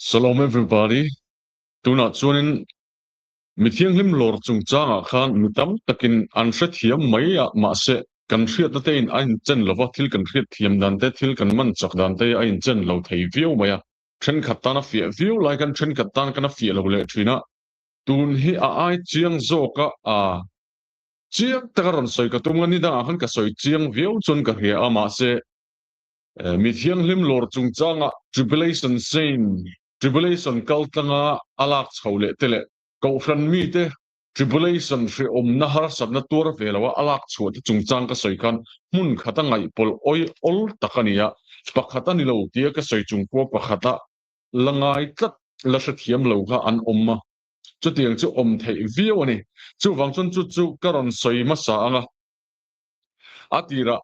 Shalom everybody. Tunah chuanin mi thianghlim lawr chungchangah khan mi tam takin an hrethiam mai a, mahse kan hriatna te in a inchen lova, thil kan hriatthiam dan te, thil kan man chak dan te a inchen lo thei viau mai a. Thenkhat tan a fiah viau lai khan thenkhat tan kan a fiah lo leh thin a, tun hi a ai chiang zawk a, a chiang taka rawn sawi ka tum a, ni dangah khan ka sawi chiang viau chuan ka hria a, mahse Mi thianghlim lawr chungchanga tribulation saint, tribulation kal tlanga a lak chho leh te leh Kohhran mite tribulation hrehawmna harsatna tuar ve loa a lak chhuah te chungchang ka sawi khan hmun khata ngaihpawlh awi awl tak a ni a, pakhat a ni lo tia ka sawi chung pawh pakhata la ngai tlat la hrethiam lo kha an awm a, chutiang chu awm theih viau a ni. Chuvang chuan chu chu ka rawn sawi hmasa ang a, a tirah.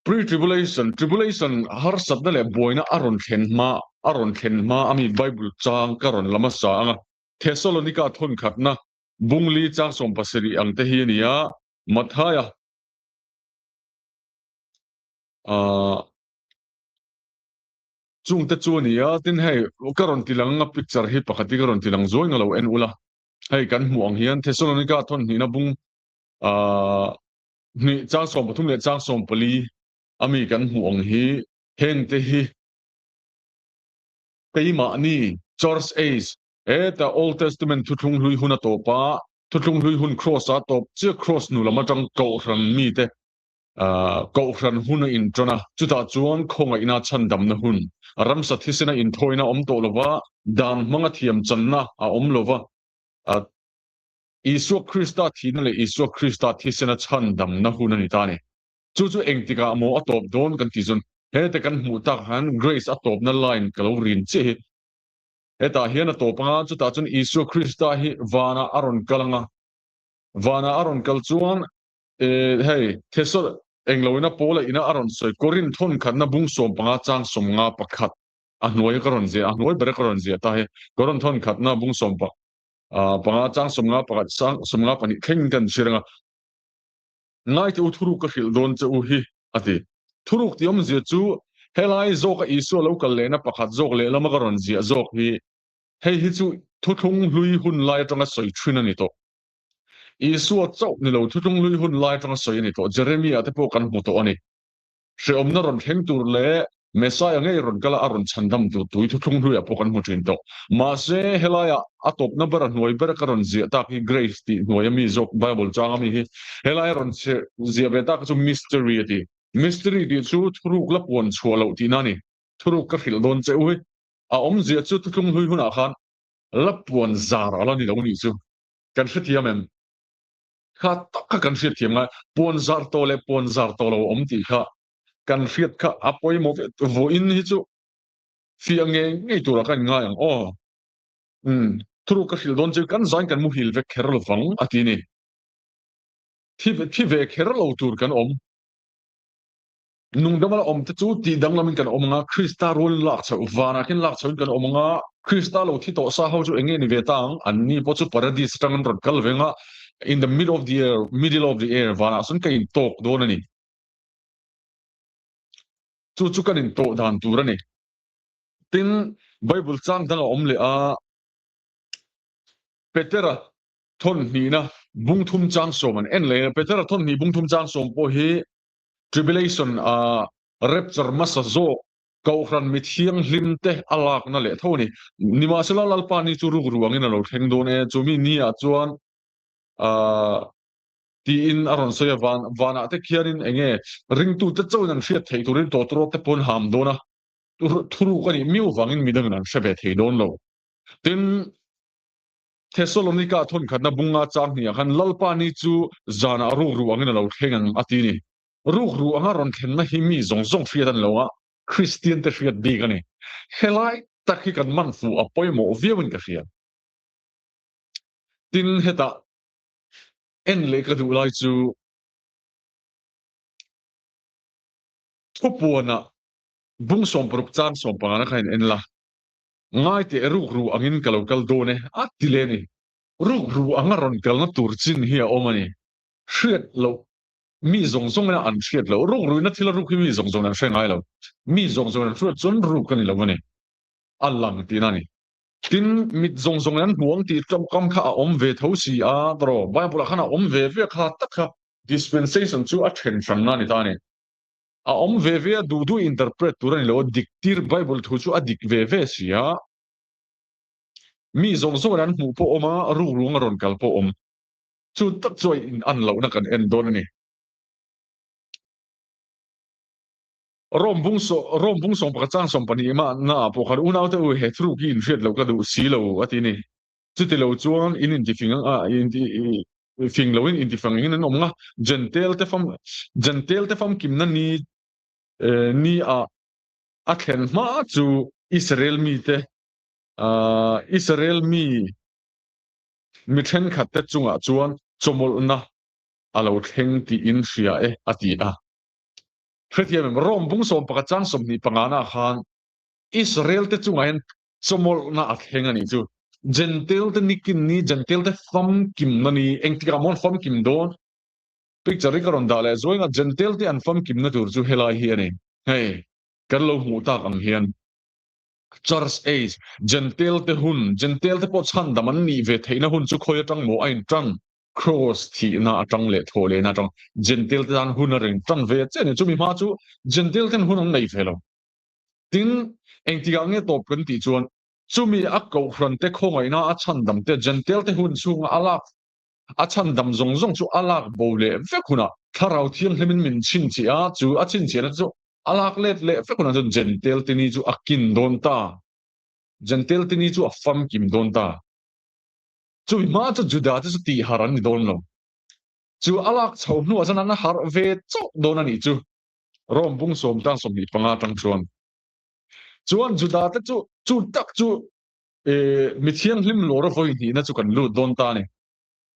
Pre-tribulation, Tribulation harsatna leh buaina a rawn thlen hma, a rawn thlen hma ami Bible chang ka rawn la hmasa ang a, Thessalonika thawnkhatna bungli chang 70 ang te hi a ni a, Mathaia ah chungte chu a ni a, tin hei ka rawn ti lang ang a picture hi pakhat hi ka rawn ti lang zuai nga lo en ula, hei kan hmuh ang hian Thessalonika thawnhnihna bung ah Hnih chang 13 leh chang 14 a mi kan hmuh ang hi hengte hi keimahni Church Age heta Old Testament thuthlung hlui hun a tawp a, thuthlung hlui hun Kross a tawp chiah Kross hnu lam atang Kohhran mite Kohhran hun a intan a, chutah chuan khawngaihna chhandamna hun, ramsa thisena inthawina awm tawh lova, dan hmanga thiamchanna a awm lova, Isua Krista thihna leh Isua Krista thisena chhandamna hun a ni ta a ni. Chu chu engtikah maw a tawp dawn kan tih chuan heta kan hmuh tak han Grace a tawpna line ka lo rin chiah hi. Hetah hian a tawp anga chutah chuan Isua Krista hi vanah a rawn kal anga vanah a rawn kal chuan hei Thesal engloina Paula ina a rawn sawi Korinth thawn khatna bung 15 chang 51 a hnuaia ka rawn ziah a hnuai bera ka rawn ziah ta hi Korinth thawn khatna bung 10 panga chang 51 sang 52 thleng kan chhir anga ngai te u thuruk ka hrilh dawn che u hi a ti. Thuruk tih awmzia chu helai zawka Isua lo kal lehna pakhat zawk lehlama ka rawn ziah zawk hi hei hi chu thuthlung hlui hun lai atanga sawi thin a ni tawh. Isua chauh ni lo thuthlung hlui hun lai atanga sawi a ni tawh. Jeremia te pawh kan hmu tawh a ni. Hrehawmna rawn thleng tur leh Messiah ngei rawn kal a, a rawn chhandam tur tui thuthlung hluiah pawh kan hmu thin tawh. Mahse, helaiah a tawpna ber, a hnuai bera ka rawn ziah tak hi Grace tih hnuaia mi zawk Bible changa mi hi helaia rawn ziah ve tak chu Mystery a ti. Mystery tih chu thuruk la puan chhuah loh tihna a ni. Thuruk ka hrilh dawn che u hi. A awmzia chu thuthlung hlui hunah khan la puan zar a la ni lo nih chu. Kan hrethiam em? Kha tak kha kan hriatthiam ngai. Puan zar tawh leh puan zar tawh lo awm tih kha kan hriat kha a pawimawh ve vawiin hi chu fiah ngei ngei turah ka inngai ang aw. Umm thuruk ka hrilh dawn chu kan zain kan muhil vek kher lo vang a ti ni. Thi thi ve kher lo tur kan awm. Nungdama la awm te chu tih danglamin kan awm anga Krista rualin lak chhoh vanah khian lak chhohin kan awm anga Krista lo thi tawh sa ho chu eng nge ni ve ta ang an ni pawh chu paradis atang an rawn kal ve anga in the middle of the air middle of the air vanah sawn ka intawk dawn a ni. Chu chu kan intawh dan tur a ni. Tin, Bible chang dang a awm leh a, Petera thawn hnihna bung thum chang 10 an en leh a, Petera thawn hnih bung thum chang 10 pawh hi tribulation a rapture hmasa zawk Kohhran mi thianghlim te a lakna leh tho a ni. Nimahsela Lalpa ni chu ruk ruangin a lo thleng dawn e, chumi ni ah chuan ah tiin a rawn sawi a, van vanah te khianin eng nge ringtute chauhin an hriat theih turin tawtrawt te pawh an ham dawn a, thuruk a nih miau vangin midangin an hre ve thei dawn lo. Tin, Thessalonika thawnkhatna bunga chang hniah khan Lalpa ni chu zanah rukru angin a lo thleng ang a ti a ni. Rukru anga rawn thlenna hi mi zawng zawng hriat a ni lo a, Kristian te hriat bik a ni. Helai tak hi kan man fuh a pawimawh viauin ka hria. Tin, hetah En leh ka duh lai chu thupuanah bung 60 chang 15 na kha in en la, ngai teh rukru angin ka lo kal dawn e a ti leh a ni. Rukru anga rawn kalna tur chin hi a awm a ni. Hriat loh mi zawng zawngin an hriat loh. Rukruina thil a ruk hi mi zawng zawngin an hre ngai lo. Mi zawng zawngin an hriat chuan ruk a ni lo a ni. a lang tihna a ni. Tin, mit zawng zawngin an hmu ang tih tawngkam kha a awm ve tho si a, tawraw? Bible-ah khan a awm ve ve kha tak kha dispensation chu a then hranna a ni ta a ni. A awm ve ve a, duh duh interpret tur a ni lo a, dik tir Bible thu chu a dik ve ve si a. Mi zawng zawngin an hmuh pawh awm a, rukruang a rawn kal pawh awm. Chu tak chu a in an lohna kan en dawn a ni. Rome bung saw Rome bung sawm pakhat chang 12 mah na ah pawh khan unaute u he thuruk hi inhriat loh ka duh si lo a ti ni. Chuti lo chuan in intifing ang a inti fing loin intifang engin an awm nga Jentail te fam Jentail te famkimna ni ni ah a thlen hma chu Israel mite Israel mi mi thenkhat te chungah chuan chawmawlhna a lo thleng tiin hria e a ti a. Hrethiam em, Rome bung 11 chang 25 na khan Israel te chungah hian chawmawlhna a thleng a nih chu. Jentail te nikin ni, Jentail te famkimna ni, engtikah maw an famkim dawn? Picture hi ka rawn dah leh zuai nga, Jentail te an famkimna tur chu helai hi a ni. Hei, kan lo hmuh tak ang hian Church Age, Jentail te hun, Jentail te pawh chhandam an nih ve theihna hun chu khawi atang maw a intan? Kraws thihna atang leh thawh lehna atang Jentail te tan hun a reng tan ve che a ni. Chumi hma chu Jentail ten hun an nei ve lo. Tin, engtikah nge tawp kan tih chuan chumi a kohhran te khawngaihna a chhandam te Jentail te hun chhunga a lak a chhandam zawng zawng chu a lak bo leh vek hunah Thlarau Thianghlimin min chhinchhiah a, chu a chhinchhiahna te chu a lak let leh vek hunah chuan Jentail te ni chu a kin dawn ta. Jentail te ni chu a famkim dawn ta. Chumi hma chu Juda te chu tih harh an ni dawn lo. Chu a lak chho hnuah chuan an harh ve chauh dawn a nih chu. Rome bung sawm tang 25 atang chuan. Chuan Juda te chu chu tak chu mi thianghlim lawr a vawi hnihna chu kan lut dawn ta a ni.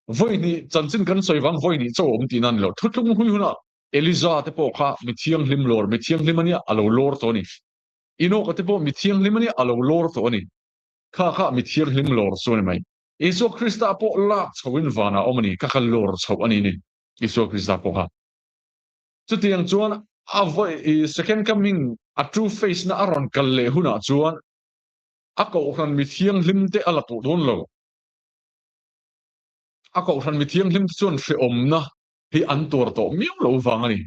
Vawi hnih chanchin kan sawi vang vawi hnih chauh a awm tihna a ni lo. Thutlung hui hunah Eliza te pawh kha mi thianghlim lawr, mi thianghlim a nia a lo lawr tawh a ni. Enoch-a te pawh mi thianghlim a nia a lo lawr tawh a ni. Kha kha mi thianghlim lawr chu a ni mai. Isua Krista pawh lak chhoin vanah awm a ni, ka kha lawr chhoh a ni ni, Isua Krista pawh kha. Chutiang chuan a vawi second coming a true face na a rawn kal leh hunah chuan a kohhran mi thianghlim te a la tawh dawn lo. A kohhran mi thianghlim te chuan hrehawmna hi an tuar tawh miau lo vang a ni.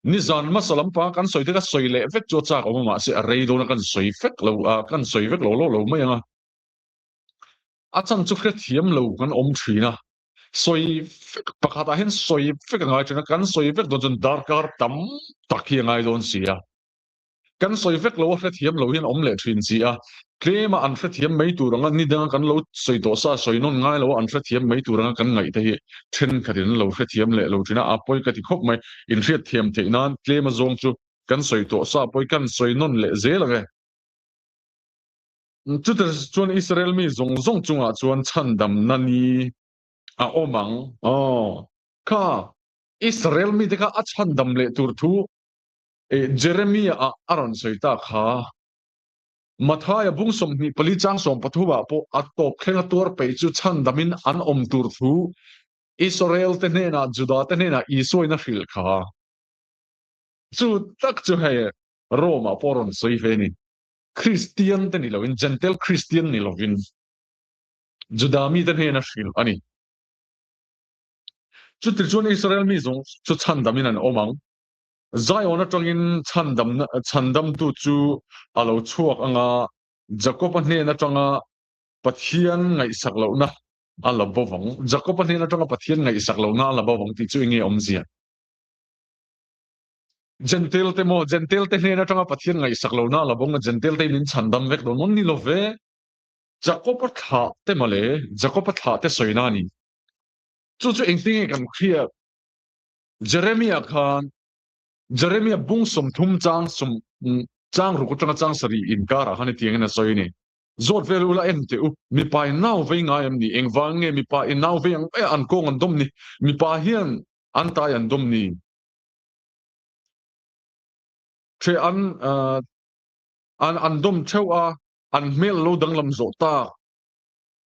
Nizan hmasa lampang kan sawi te ka sawi leh vek chu a chak awm a mahse a rei dawn a kan sawi vek lo a kan sawi vek lo lo lo mai ang a. A chan chu hrethiam lo kan awm thin a, sawi vek pakhatah hian sawi vek a ngai thin a, kan sawi vek dawn chuan darkar tam tak hi a ngai dawn si a. Kan sawi vek lo a hrethiam lo hian awm leh thin si a, tlema an hrethiam mai tur anga ni danga kan lo sawi tawh sa sawi nawn ngai lo a an hrethiam mai tur anga kan ngaih te hi thenkhatin an lo hrethiam leh lo thin a, a pawi ka ti khawp mai. Inhriatthiam theih nan tlema zawng chu kan sawi tawh sa pawi kan sawi nawn leh zel ang e. Chutah chuan Israel mi zawng zawng chungah chuan chhandamna ni a awm ang. Aw, kha Israel mite kha a chhandam leh tur thu Jeremia ah a rawn sawi ta kha. Mathaia bung 24 chang 13 ah pawh a tawp thleng a tuar peih chu chhandamin an awm tur thu Israel te hnenah Juda te hnenah Isua in a hrilh kha. Chu tak chu hei Rome ah pawh a rawn sawi ve a ni. Kristian te ni loin Gentile Kristian ni lovin Juda mite hnena hrilh a ni. Chuti chuan Israel mi zawng chu chhandamin an awm ang. Zion atangin chhandamna chhandamtu chu a lo chhuak ang a, Jakob-a hnen atanga Pathian ngaihsak lohna a la bo vang. Jakob-a hnen atanga Pathian ngaihsak lohna a la bo vang tih chu enge awmzia? Gentile te maw? Gentile te hnen atanga Pathian ngaihsak lohna a la bo ang a, Gentile te in chhandam vek dawn maw? Ni lo ve. Jakob-a thlah te mawle, Jakob-a thlah te sawina a ni. Chu chu engtin nge kan hriat? Jeremia khan Jeremia bung 30 chang sawm chang ruk atanga chang sarih inkarah khan hetiangin a sawi a ni, Zawt vel ula en teh u, mipa in nau vei ngai em ni? Engvang nge mipa in nau vei ang maia an kawng an dawm ni? Mipa hian an tai an dawm ni? Ṭhe an an an dawm ṭheuh a, an hmel lo danglam zawh tak.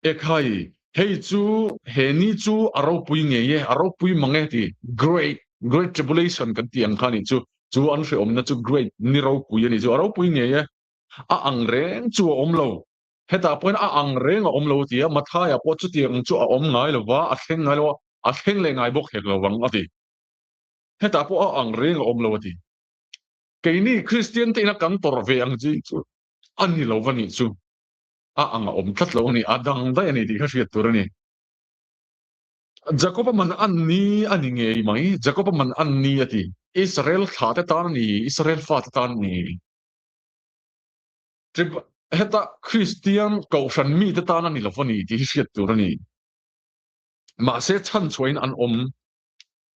Ekhai, hei chu he ni chu a ropui ngei e, a ropui mang e ti, great, great tribulation kan tih ang kha nih chu, chu an hrehawmna chu great ni ropui a nih chu, a ropui ngei e. A ang reng chu a awm lo. Hetah pawhin a ang reng a awm lo a ti a, Mathaia pawh chutiang chu a awm ngai lo va, a thleng ngai lo a, a thleng leh ngai bawk hek lo vang a ti. Hetah pawh a ang reng a awm lo a ti. Keini Kristian te ina kan tawrh ve ang chi chu a ni lo va nih chu. A ang a awm tlat lo a ni, a dang daih a ni tih kha hriat tur a ni. Jakob-a man an ni a ni ngei mai, Jakob-a man an ni a ti. Israel thla te tan a ni, Israel fate tan a ni. Heta Kristian kohhran mite tan a ni lo a ni tih hi hriat tur a ni. Mahse chhanchhuahin an awm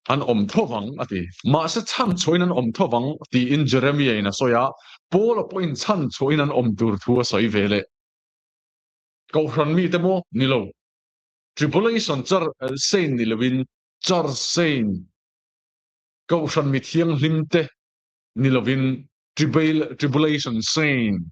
an awm tho vang a ti. Mahse chhanchhuahin an awm tho vang tiin Jeremia-in a sawi a, Paula pawhin chhanchhuahin an awm tur thu a sawi ve leh. Kohhran mite maw? Ni lo. Tribulation char sein ni lovin char sein Kohhran mi thianghlim te ni lovin Tribulation sein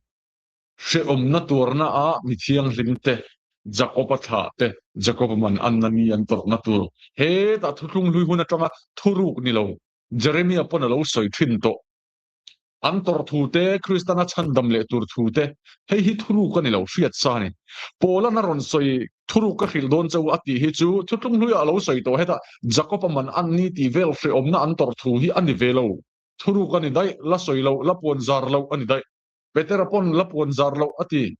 hrehawmna tuarna ah mi thianghlim te Jakob-a thlah te Jakob-a man anna mi an tawrhna tur hetah thuthlung hlui hun atanga thuruk ni lo Jeremia pawn a lo sawi thin tawh. An tawrh thu te, Kristana chhandam leh tur thu te, hei hi thuruk a ni lo, hriat sa a ni. Paula'n a rawn sawi thuruk ka hrilh dawn che u a tih hi chu thuthlung hluiah a lo sawi tawh hetah Jakob-a man an ni tih vel hrehawmna an tawrh thu hi a ni ve lo. Thuruk a ni daih, la sawi loh, la puan zar loh a ni daih. Petera pawn la puan zar loh a ti,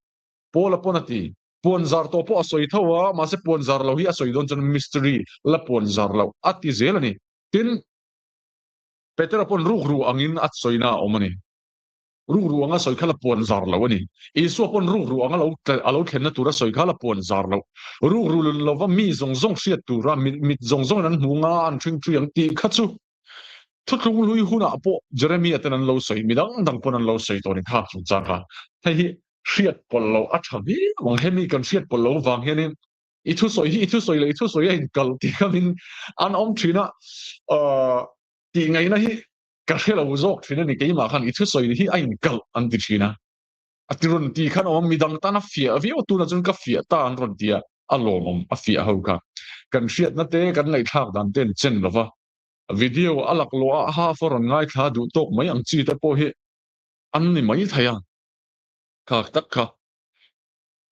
Paula pawn a ti. Puan zar tawh pawh a sawi tho a, mahse puan zar loh hi a sawi dawn chuan mystery, la puan zar loh a ti zel a ni. Tin, Petera pawn rukru angin a sawina a awm a ni. Rukru anga sawi kha la puan zar lo a ni. Isua pawn rukru anga lo a lo thlenna tura sawi kha la puan zar lo. Rukru lun lova mi zawng zawng hriat tura mit mit zawng zawngin an hmu nga an hring ṭui ang tih kha chu thuthlung hlui hunah pawh Jeremia ten an lo sawi, mi dang dang pawn an lo sawi tawh a ni kha chungchang kha. Hei hi hriat pawlh loh a ṭha viau ang. Hemi kan hriat pawlh loh vang hianin I thusawi hi i thusawi leh i thusawi a inkal tih kha min an awm thin a, tih ngaihna hi ka hre lo zawk thin a ni keimah khan i thusawi hi a inkalh an ti thin a, a ti rawn ti khan awm midang tan a fiah viau tunah chuan ka fiah ta an rawn ti a, a lawmawm a fiah ho kha kan hriatna te kan ngaihthlak dan te an chen lo va, video a laklawh a half a rawn ngaithla duh tawk mai ang chi te pawh hi an ni mai thei a, khak tak kha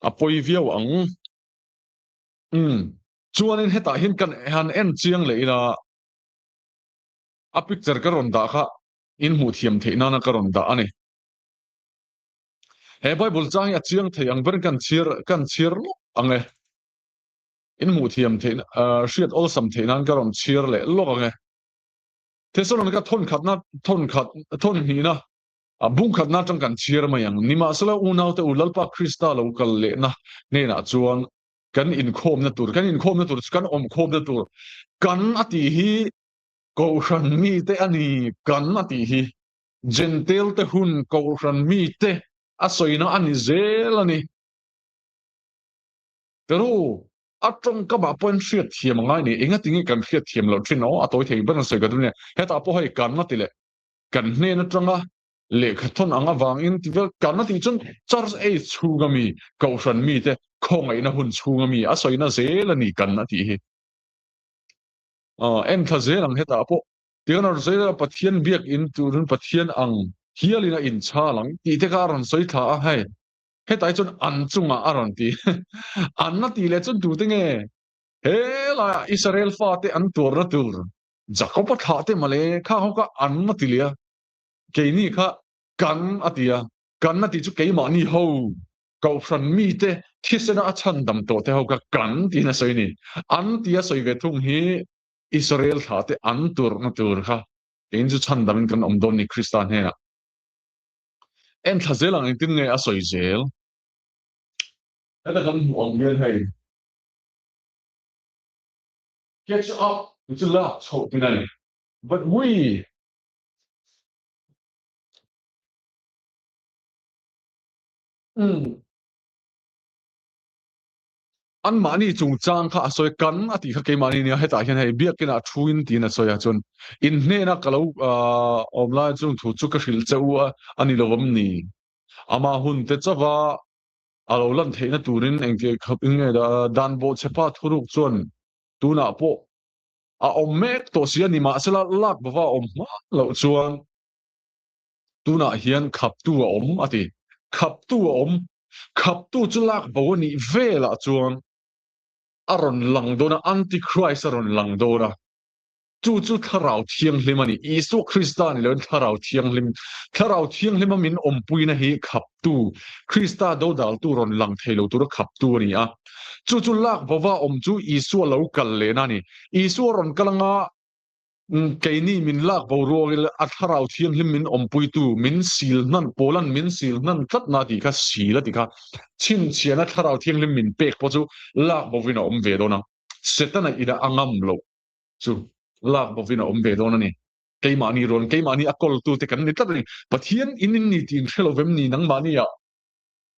a pawi viau ang. Umm chuanin hetah hian kan han en chiang leh ila a picture ka rawn dah kha in hmuh thiam theih nana ka rawn dah a ni. He Bible chang hi a chiang thei ang berin kan chhiar kan chhiar lawk ang e. In hmuh thiam theih hriat awlsam theih nan ka rawn chhiar leh lawk ang e. Thesalonika thawnkhatna thawnkhat thawnhnihna A bungkhatna atang kan chhiar mai ang. Nimahsela unaute u Lalpa Krista lo kal lehna hnenah chuan kan inkhawmna tur, kan inkhawmna tur chu kan awmkhawmna tur, kan a tih hi Kohhran mite a ni, kan a tih hi Jentail te hun Kohhran mite a sawina a ni zel a ni. Peru, a tawngkamah pawhin hriat thiam a ngai ni, engatinge kan hriat thiam loh thin aw, a tawi thei ber an sawi ka tum nia, hetah pawh hei kan a ti leh. Kan hnen atanga lehkha thawn ang avangin ti vel kan a tih chuan Church Age chhunga mi, Kohhran mite khawngaihna hun chhunga mi a sawina zel a ni kan a tih hi. En thla zel ang hetah pawh tiang a rawn sawi zel a, Pathian biakin turin Pathian ang hialin a inchhal ang tih te kha a rawn sawi thla a, hei hetah hi chuan an chungah a rawn ti. An a tih leh chuan tute nge he laiah Israel fate an tuarna tur Jakob-a thlah te male kha ho kha an a ti leh a, keini kha kan a ti a, kan a tih chu keimahni ho, Kohhran mite thisena a chhandam tawh te ho kha kan tiin a sawi a ni. An tia sawi ve thung hi Israel thlah te an turna tur kha keini chu chhandamin kan awm dawn ni Krista hnenah. En thla zel ang engtin nge a sawi zel? Heta kan hmuh ang hian hei. Catch up ti chu lak chhoh tin a ni. But we. Umm. Anmahni chungchang kha a sawi kan a tih kha keimahni nia hetah hian hei biakinah thuin tiin a sawi a chuan in hnena ka lo awm lai chung thu chu ka hrilh che u a a ni lo awm ni. Ama hun te chauha a lo lan theihna turin engti khawp in nge dan bawhchhepa thuruk chuan tunah pawh a awm mek tawh si a ni mahsela lak bava a awm hma loh chuan tunah hian khaptu a awm a ti. Khaptu a awm. Khaptu chu lak bo a nih velah chuan a rawn lang dawn a, Antichrist a rawn lang dawn a. Chu chu Thlarau Thianghlim a ni. Isua Krista ni loin Thlarau Thianghlim. Thlarau Thianghlima min awmpuina hi khaptu, Krista dodaltu rawn lang thei lo tura khaptu a ni a. Chu chu lak vova awm chu Isua lo kal lehna a ni. Isua rawn kal anga keini min lak bo ruangil a Thlarau Thianghlim min awmpuitu, min sil hnan, Paula'n min sil hnan tlatna tih kha sil a ti kha. Chhinchhiahna Thlarau Thianghlim min pek pawh chu lak bovin a awm ve dawn a. Setana ina a ngam loh. chu lak bovin a awm ve dawn a ni. Keimahni rawn, keimahni a kawltute kan ni tlat a ni. Pathian in in ni tih in hre lo vem ni nangmahni ah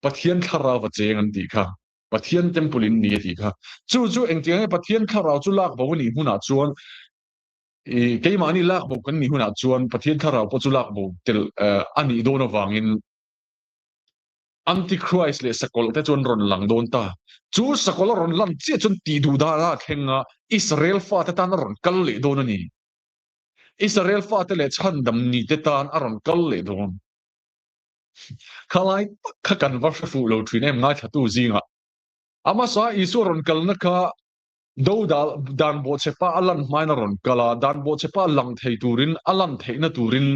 Pathian thlarau a cheng an tih kha. Pathian temple in ni a tih kha. Chu chu engtiang nge Pathian thlarau chu lak bo a nih hunah chuan i keimahni lak bo kan nih hunah chuan Pathian thlarau pawh chu lak bo tel a nih dawn avangin Antichrist leh sakawlh te chuan rawn lang dawn ta. Chu sakawlh a rawn lan chiah chuan tih duh dan a thleng a, Israel fate tan a rawn kal leh dawn a ni. Israel fate leh chhandam ni te tan a rawn kal leh dawn. Khalai tak kha kan va hre fuh lo thin em ngaithlatu zingah. A hmasa Isua rawn kalna kha dodal dan bawhchhepa a lan hmain a rawn kal a, dan bawhchhepa lang thei turin a lan theihna turin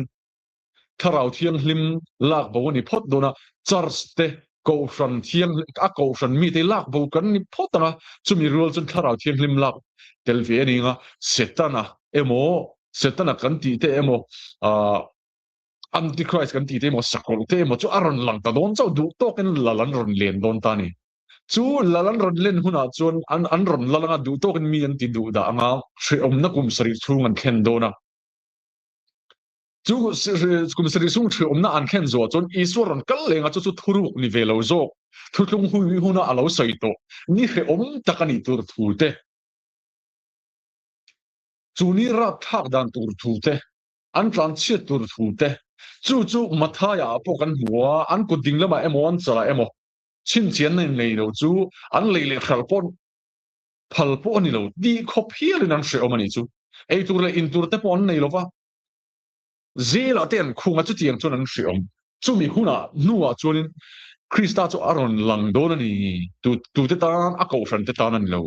Thlarau Thianghlim lak bo a ni phawt dawn a, Church te Kohhran Thianghlim a Kohhran mite lak bo kan ni phawt ang a, chumi rual chuan Thlarau Thianghlim lak tel ve a ni ang a, Setana emaw, Setana kan tih te emaw, ah Antichrist kan tih te emaw, Sakawlh te emaw chu a rawn lang ta dawn chauh, duh tawkin lal an rawn len dawn ta a ni. Chu lal an rawn len hunah chuan an an rawn lal ang a, duh tawkin mi an ti duh dah ang a, hrehawmna kum sarih chhung an thlen dawn a. Chu kum sarih sung thil awmna an thlen zuah chuan Isua rawn kal leng a, chu chu thuruk ni ve lo zawk, thuthlung hui huna a lo sawi tawh ni hrehawm tak a nih tur thu te, chu ni rapthlak dan tur thu te, an tlanchhiat tur thu te, chu chu Mathaia ah pawh kan hmu a, an kut ding lamah emaw an chalah emaw chhinchhianna in nei lo chu an lei leh hral pawh phal pawh a ni lo, tih khawp hialin an hrehawm a nih chu. Eitur leh intur te pawh an nei lo va. Zelah te an khung a, chutiang chuan an hrehawm. Chumi hunah hnuah chuanin Krista chu a rawn lang dawn a ni, tute tan, a kohhran te tan a ni lo.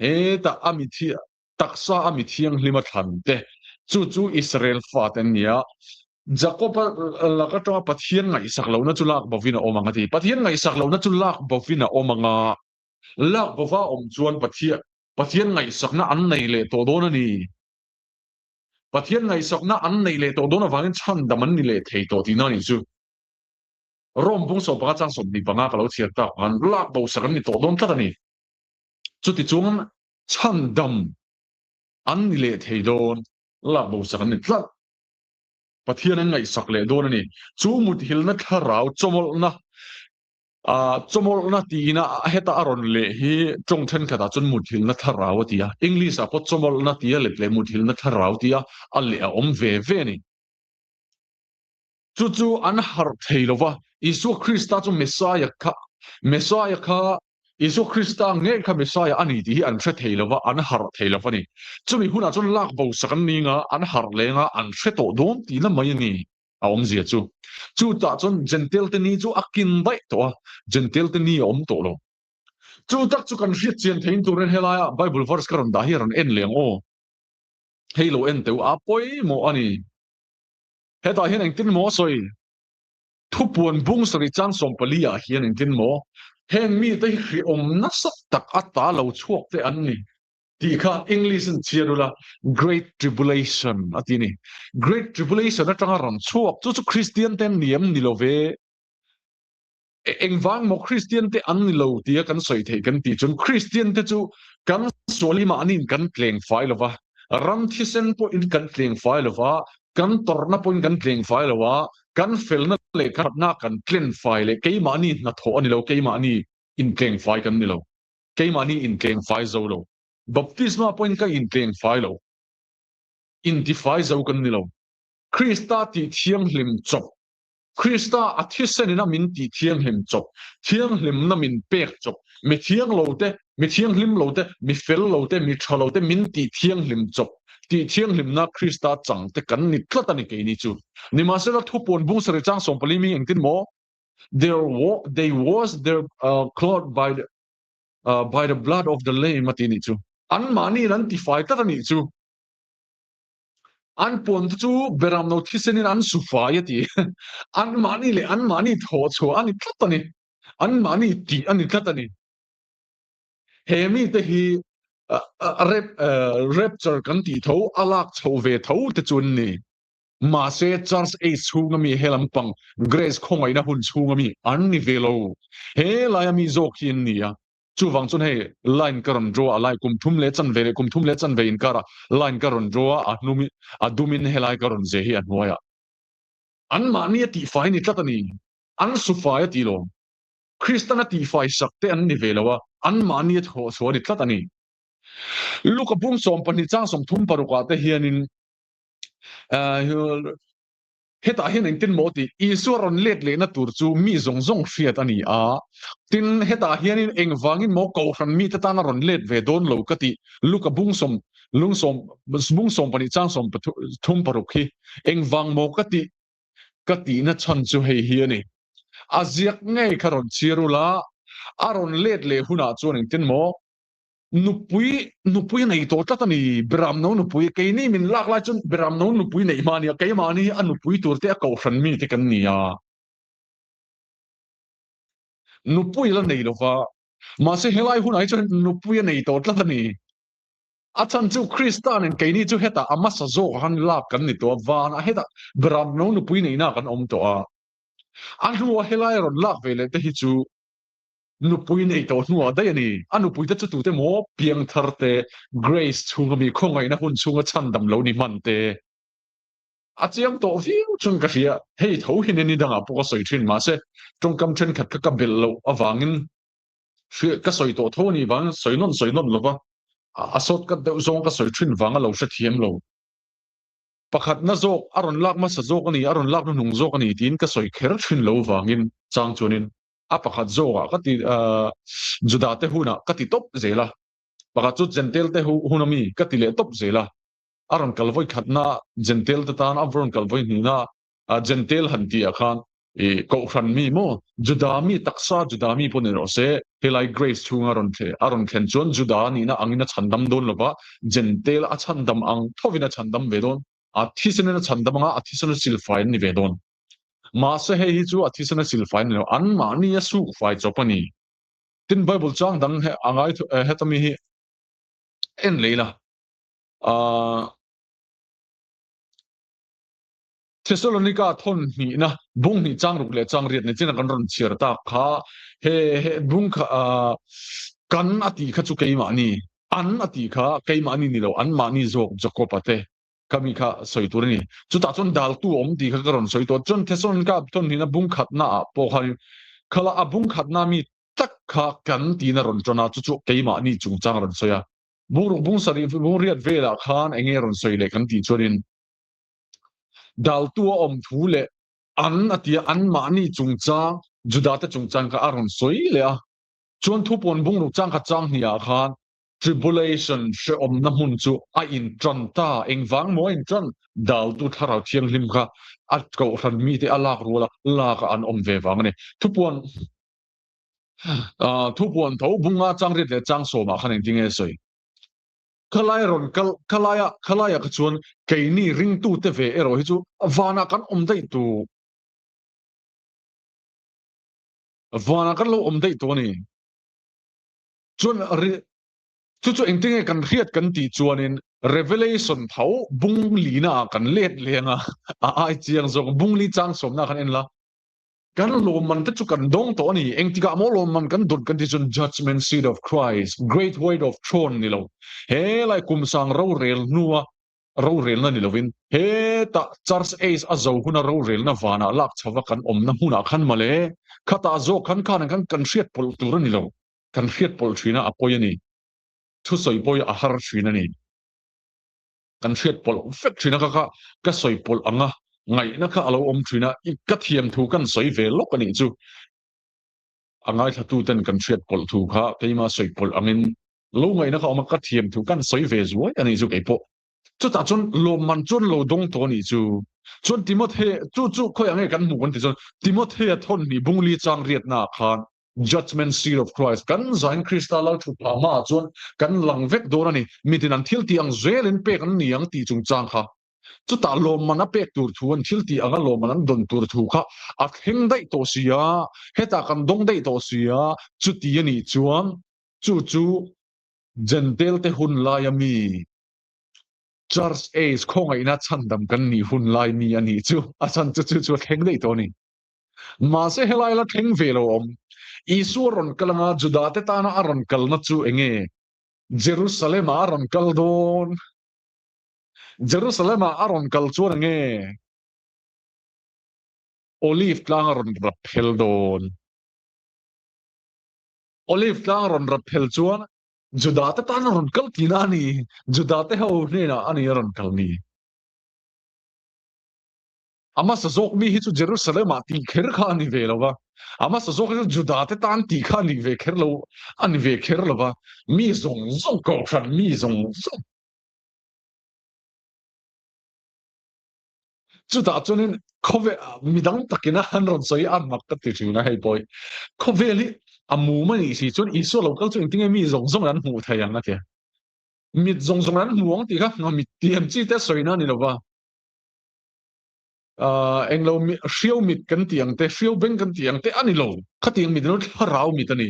Hetah a mi taksa a mi thianghlim a thlan te, chu chu Israel fate an ni a. Jakob-a lak atanga Pathian ngaihsak lohna chu lak bovin a awm ang a ti. Pathian ngaihsak lohna chu lak bovin a awm ang a, lak bova awm chuan Pathian Pathian ngaihsakna an nei leh tawh dawn a ni. Pathian ngaihsakna an nei leh tawh dawn avangin chhandam an ni leh thei tawh tihna a nih chu. Rome bung 15 chang 25 ka lo chhiar tak khan lak bosak an ni tawh dawn tlat a ni. Chuti chuan chhandam an ni leh thei dawn, lak bosak an ni tlat. Pathian an ngaihsak leh dawn a ni. Chu muthilhna thlarau chawmawlhna Chawmawlhna tiin a heta a rawn leh hi tawng thenkhatah chuan muthilhna thlarau a ti a, English ah pawh chawmawlhna tia let leh muthilhna thlarau tia a leh a awm ve ve a ni. Chu chu an harh thei lo va, Isua Krista chu Messiah kha, Messiah kha, Isua Krista ngei kha Messiah a ni tih hi an hre thei lo va, an harh thei lo va ni. Chumi hunah chuan lak bo sak an ning a, an harh leng a, an hre tawh dawn tihna mai a ni. a awmzia chu. Chutah chuan Jentail te ni chu a kin daih tawh a, Jentail te ni a awm tawh lo. Chu tak chu kan hriat chian theiin turin helaia Bible verse ka rawn dah hi a rawn en leh ang aw. Hei lo en teuh a pawimawh a ni. Hetah hian engtin maw a sawi? Thupuan bung sarih chang 14 ah hian engtin maw? Heng mite hi hriawm nasa tak ata lo chhuak te an ni. Tih kha English in chhiar ula Great Tribulation a ti a ni. Great Tribulation atanga rawn chhuak chu chu Kristian te an ni em ni lo ve? Engvang maw Kristian te an ni lo tia kan sawi theih kan tih chuan Kristian te chu kan sual hi mahniin kan tleng fai lo va, ram thisen pawhin kan tleng fai lo va, kan tawrhna pawhin kan tleng fai lo a, kan felna leh kan thatna kan tlen fai leh keimahni hnathawh a ni lo, keimahni intleng fai kan ni lo. Keimahni intleng fai zo lo. Baptisma pawhin ka intleng fai lo. Intifai zo kan ni lo. Krista tih thianghlim chawp, Krista a thisenin a min tih thianghlim chawp, thianghlimna min pek chawp, mi thiang lo te, mi thianghlim lo te, mi fel lo te, mi tha lo te min tih thianghlim chawp. Tihthianghlimna Krista chang te kan ni tlat a ni keini chu. Nimahsela thupuan bung sarih chang 14 mi engtin maw? Their they wash their cloth by the by the blood of the lamb a ti nih chu. Anmahniin an tifai tlat a nih chu. An puan te chu beramno thisenin an su fai a ti. Anmahni leh anmahni thawh chhuah a ni tlat a ni. Anmahni tih a ni tlat a ni. He mite hi rapture kan tih tho, a lak chhoh ve tho te chu an ni. Mahse Church Age chhunga mi he lampang Grace khawngaihna hun chhunga mi an ni ve lo. He laia mi zawk hi an ni a. Chuvang chuan hei line ka rawn draw a, lai kum thum leh chanve leh kum thum leh chanve inkarah line ka rawn draw a, a hnum a dumin helai ka rawn ze hi a hnuaiah. Anmahni a tihfai ni tlat a ni. An sufai a tih lawm. Kristan a tihfai sak te an ni ve lo a, anmahni a thawh chhuah a ni tlat a ni. Luka bung 12 chang 36 ah te hianin hetah hian engtin maw tih Isua rawn let lehna tur chu mi zawng zawng hriat a ni a. Tin, hetah hianin engvangin maw Kohhran mite tana rawn let ve dawn lo ka tih Luka bung sawm lung sawm bung 12 chang 36 hi engvang maw ka tih ka tihna chhan chu hei hi a ni. A ziak ngei kha rawn chhiar ula, a rawn let leh hunah chuan engtin maw nupui nupui a nei tawh tlat a ni. Beramno nupui, keini min lak lai chuan Beramno nupui neih hma a ni a, keimahni a nupui tur te a kohhran mi te kan ni a. Nupui la nei lova, mahse helai hunah hi chuan nupui a nei tawh tlat a ni. A chhan chu Krista nen keini chu hetah a hmasa zawk han lak kan ni tawh a, vanah hetah Beramno nupui neihna kan awm tawh a. A hnua helai rawn lak ve leh te hi chu nupui nei tawh hnuah daih a ni. A nupui te chu tute maw piangthar te, Grace chhunga mi khawngaihna hun chhunga chhandam lo ni hman te. A chiang tawh viau chuan ka hria, hei tho hi ni dangah pawh ka sawi thin mahse tawngkam thenkhat kha ka belh loh avangin hria ka sawi tawh tho a nih vangin sawi nawn sawi nawn lova a shortcut deuh zawng ka sawi thin vanga lo hrethiam lo. Pakhatna zawk a rawn lak hmasa zawk a ni, a rawn lak hnuhnung zawk a ni tiin ka sawi kher thin lo vangin chang chuanin a pakhat zawkah ka ti Juda te hunah ka ti tawp zel a, pakhat chu Jentail te hun a mi ka ti leh tawp zel a, a rawn kal vawi khatna Jentail te tan a rawn kal vawi hnihna Jentail han tih ah khan i Kohhran mi maw Juda mi taksa Juda mi pawh ni rawh se helai Grace chhunga rawn a rawn thlen chuan Juda nihna angin a chhandam dawn lova Jentail a chhandam ang thovin a chhandam ve dawn a thisenin a chhandam anga a thisen a silfai an ni ve dawn. Mahse hei hi chu a thisen a silfai ni lo, anmahni a sukfai chawp a ni. Tin Bible chang dang he a ngai heta mi hi en leh ila. Thessalonica thawn hnihna bung hnih chang ruk leh chang riat ni chin a kan rawn chhiar tak kha he he bung kha kan a tih kha chu keimahni an a tih kha keimahni ni lo anmahni zawk Jakob-a te Ka mi kha sawi tur a ni. Chutah chuan daltu a awm tih kha ka rawn sawi tawh. Chuan Thesalonika thawnhnin a bung khatna ah pawh khanin khala a bung khatna mi tak kha kan tiin a rawn ṭawn a, chu chu keimahni chungchang a rawn sawi a. Bung ruk bung sarih bung riat velah khan eng nge rawn sawi leh kan tih chuanin daltu a awm thu leh an a tia anmahni chungchang Judate chungchang kha a rawn sawi leh a. Chuan thupawn bung ruk chang khat chang hniah khan Tribulation hrehawmna hmun chu a inṭan ta. Engvang maw a inṭan? Daltu Thlarau Thianghlim kha a kohhran mite a lak ruala laka an awm ve vang a ni. Thupuan Thupuan tho bunga changriat leh changsawmah khan engtin nge sawi? Khalai rawn kal, khalaia khalaia kha chuan keini ringtute ve erawh hi chu vanah kan awm daih tu vanah kan lo awm daih tu a ni. Chuan chu chu engtinge kan hriat kan tih chuanin Revelation tho bung lina ah kan let leng a, a ai chiang zawk bung li chang sawmna khan en la. Kan lawmman te chu kan dawng tawh a ni, engtikah maw lawmman kan dawn kan tih chuan Judgement Seat of Christ, Great White of Throne ni lo, he lai kum sang rorel hnua rorelna ni lovin hetah Church Age a zo huna rorelna vanah lak chhova kan awmna hmunah khan mawle, khatah zawk khan khan khan kan hriat pawlh tur a ni lo. Kan hriat pawlh thin a, a pawi a ni. Thusawi pawi a har thin a ni. Kan hriat pawlh vek thin a, ka kha ka sawi pawlh ang a, ngaihna kha a lo awm thin a, ka thiam thu kan sawi ve lawk a nih chu. A ngaithlatu ten kan hriat pawlh thu kha keima sawi pawlh angin lo ngaihna kha a awm a, ka thiam thu kan sawi ve zuai a nih chu keipawh. Chutah chuan lawmman chuan lo dawng tawh a nih chu. Chuan Timothy chu chu khawiah nge kan hmuh kan tih chuan Timothea thawnhnih bungli chang riatnaah khan Judgement Seat of Christ kan zain Krista lal thut phah hmaah chuan kan lang vek dawn a ni. Mitin an thil tih ang zelin pek an ni ang tih chungchang kha. Chutah lawmman a pek tur thu, an thil tih anga lawmman an dawn tur thu kha a thleng daih tawh si a, hetah kan dawng daih tawh si a, chuti a nih chuan chu chu Jentail te hun laia mi Church Age khawngaihna chhandam kan nih hun lai mi a nih chu a chhan chu chu chu a thleng daih tawh a ni. Mahse helai la thleng ve lo awm. Isua rawn kal anga Juda te tana a rawn kalna chu enge? Jerusalem ah a rawn kal dawn. Jerusalem ah a rawn kal chuan enge? Olive tlang a rawn rap phel dawn. Olive tlang rawn rap phel chuan Juda te tan a rawn kal tihna a ni. Juda te ho hnenah a ni a rawn kal ni. A hmasa zawk mi hi chu Jerusalem ah tih kher kha a ni ve lo va, a hmasa zawk hi chu Juda te tan tih kha a ni ve kher lo, a ni ve kher lo va, mi zawng zawng kohhran mi zawng zawng. Chutah chuanin khawvel midang takin a han rawn sawi a mak ka ti thin a hei pawh hi khawvel hi a mum a nih si chuan Isua lo kal chu engtinge mi zawng zawng an hmuh thei ang a tia. Mit zawng zawng an hmu ang tih kha nga mit tiam chi te sawina a ni lo va. Englo hriau mit kan tih ang te, hriau beng kan tih ang te a ni lo. Khatiang mit ilo thlarau mit a ni.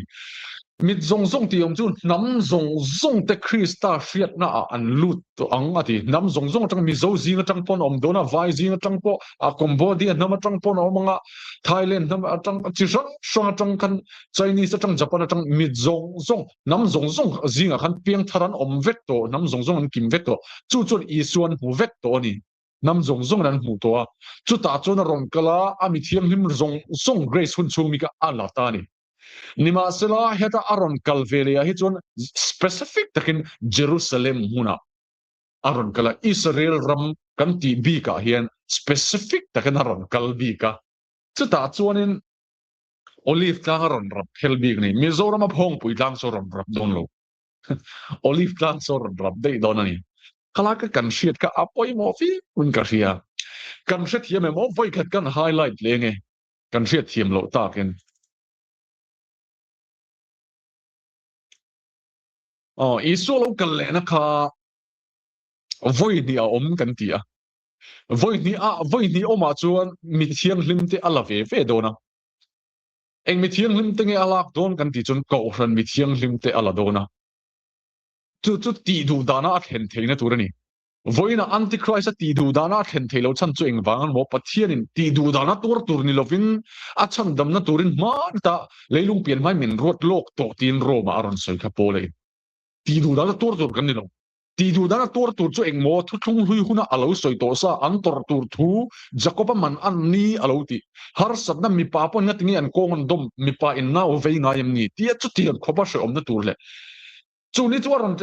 Mit zawng zawng tih awm chu hnam zawng zawng te Krista hriatna ah an lut tawh ang a ti. Hnam zawng zawng atang Mizo zing atang pawn a awm dawn a, Vai zing atang pawh, a Cambodia hnam atang pawn a awm ang a, Thailand hnam atang chi hrang hrang atang khan Chinese atang Japan atang mit zawng zawng hnam zawng zawng zingah khan piangthar an awm vek tawh, hnam zawng zawng an kim vek tawh. Chu chuan Isua an hmu vek tawh a ni. Hnam zawng zawngin an hmuh tawh a, chutah chuan a rawn kal a, a mi thianghlim zawng zawng Grace hun chhung mi kha a la ta a ni. Nimahsela, heta a rawn kal ve leh ah hi chuan specific takin Jerusalem hmunah a rawn kal a, Israel ram kan tih bikah hian specific takin a rawn kal bik a, chutah chuanin Olive tlang a rawn rap phel bik a ni. Mizorama Phawngpui tlang chu a rawn rap dawn lo. Olive tlang chu a rawn rap daih dawn a ni. Khalai ka kan hriat kha a pawimawh viauin ka hria. Kan hrethiam em aw vawikhat kan highlight leh nge kan hriatthiam loh takin. Aw Isua lo kal lehna kha vawi hnih a awm kan ti a. Vawi hnih a vawi hnih awmah chuan mi thianghlim te a la ve ve dawn a. Eng mi thianghlim te nge a lak dawn kan tih chuan Kohhran mi thianghlim te a la dawn a. Chu chu tih duh dana a thlen theihna tur a ni. Vawiinah Antichrist a tih duh dana a thlen theih loh chhan chu engvang an maw? Pathianin tih duh dana tuar tur ni lovin a chhandamna turin hma ta leilung pian hmai min ruat lawk tawh tiin Rome-ah a rawn sawi kha Paula in. Tih duh dana tuar tur kan ni lo. Tih duh dana tuar tur chu engmaw thuthlung hlui huna a lo sawi tawh sa an tawrh tur thu Jakob-a man an ni a lo ti. Harsatna mipa pawhin nga tinge an kawng an dawm mipa in nau vei ngai em ni tia chutiang khawpa hrehawmna tur leh Chu ni chu a rawn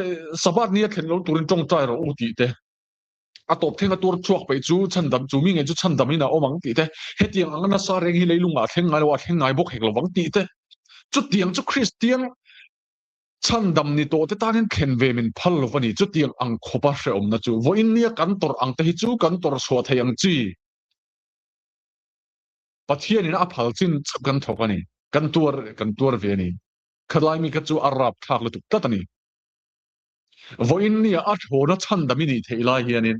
Sabbath ni a thlen lo turin tawngtai rawh u tih te, a tawp thleng a tuar chhuak peih chu chhandam chu mi ngei chu chhandam in a awm ang tih te, hetiang anga nasa reng hi leilungah a thleng ngai lo a, a thleng ngai bawk hek lovang tih te, chutiang chu Kristian chhandam ni tawh te tanin thlen ve min phal lo va ni. Chutiang ang khawpa hrehawmna chu vawiin nia kan tawrh ang te hi chu kan tawrh chhuah thei ang chi. Pathianin a phal chin chauh kan thawk a ni, kan tuar kan tuar ve a ni. Khalai mi kha chu a rap thlak lutuk tlat a ni. Vawiin nia a thlawna chhandam i nih theih lai hianin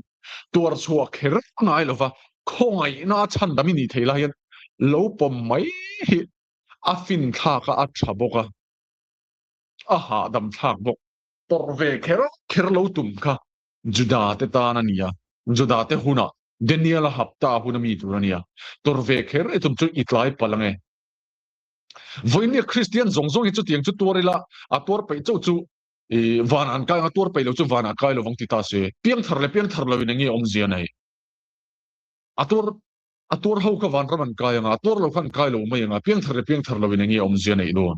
tuar chhuah kher ngai lova khawngaihna a chhandam i nih theih lai hian lo pawm mai hi a fin thlak a, a tha bawk a, a hahdam thlak bawk. Tawrh ve kher kher lo tum kha Juda te tan a ni a, Juda te hunah Daniel-a hapta hun a mi tur a ni a, tawrh ve kher i tum chu i tlai palh ange. Vawinia Kristian zawng zawng hi chutiang chu tuar ila, a tuar peih chauh chu i vanah an kai ang a, tuar peih lo chu vanah a kai lovang ti ta se, piangthar leh piangthar loin eng nge awmzia nei? A tuar a tuar ho kha vanram an kai ang a, a tuar lo kha an kai lo mai ang a, piangthar leh piangthar loin eng nge awmzia neih dawn?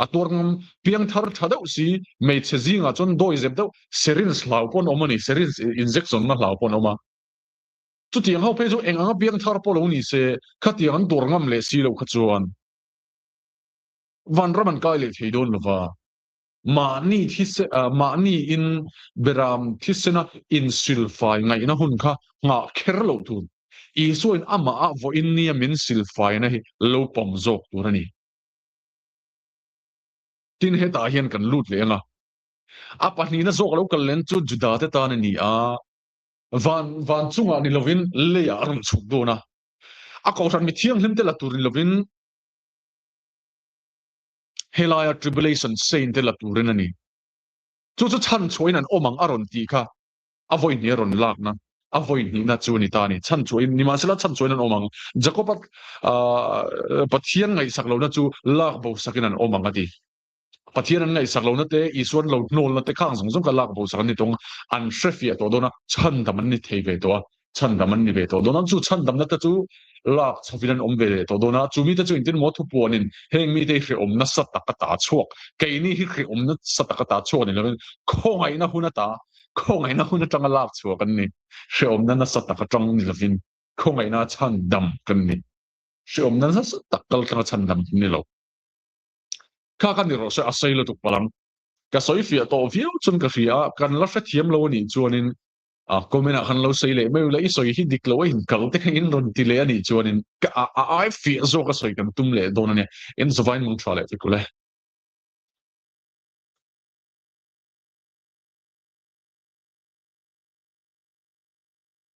A tuar ngam piangthar tha deuh si, hmeichhe zingah chuan dawi zep deuh, syringe hlau pawh an awm a ni, syringe injection na hlau pawh an awm a. Chutiang ho phei chu eng anga piang thar pawh lo ni se, khatiang an tur ngam leh si lo kha chuan vanram an kai leh thei dawn lo va. Mahni thise mahni in beram thisena insilfai ngaihna hun kha nghah kher loh tur. Isuain amah ah vawiin nia min silfaina hi lo pawm zawk tur a ni. Tin hetah hian kan lut leh ang a. A pahnihna zawk lo kal len chu Juda te tan a ni a, van van chungah ni lovin leiah a rawn chhuk dawn a. A kohhran mi thianghlim te la tur ni lovin helaia tribulation saint te la turin a ni. Chu chu chhan chhuahin an awm ang a rawn tih kha a vawi hnih a rawn lakna a vawi hnihna chu a ni ta a ni. Chhan chhuahin, nimahsela chhan chhuahin an awm ang. Jakob-a Pathian ngaihsak lohna chu lak bo sakin an awm ang a ti. Pathian an ngaihsak lohna te, Isuan lo hnawlna te khang zawng zawng kha lak bo sak an ni tawng a, an hrefiah tawh dawn a, chhandam an ni thei ve tawh a, chhandam an ni ve tawh dawn a. Chu chhandamna te chu lak chhovin an awm ve leh tawh dawn a. Chu mite chu engtin maw thupuanin heng mite hi hrehawm nasa tak a ta chhuak, keini hi hrehawm nasa tak a ta chhuak ni lovin khawngaihna hun ata, khawngaihna hun atanga lak chhuak an ni. Hrehawmna nasa tak atang ni lovin khawngaihna chhandam kan ni. Hrehawmna nasa tak kal tlang a chhandam kan ni lo. Kha ka ni rawh se a sei lutuk palang. Ka sawi fiah tawh viau chuan ka hria a, kan la hrethiam lo a nih chuanin a comment ah khan lo sawi leh mai ula i sawi hi dik lo a inkal te kha in rawn ti leh a nih chuanin ka a ai fiah zawk a sawi kan tum leh dawn a nia. In zavain mung tha leh vek ule.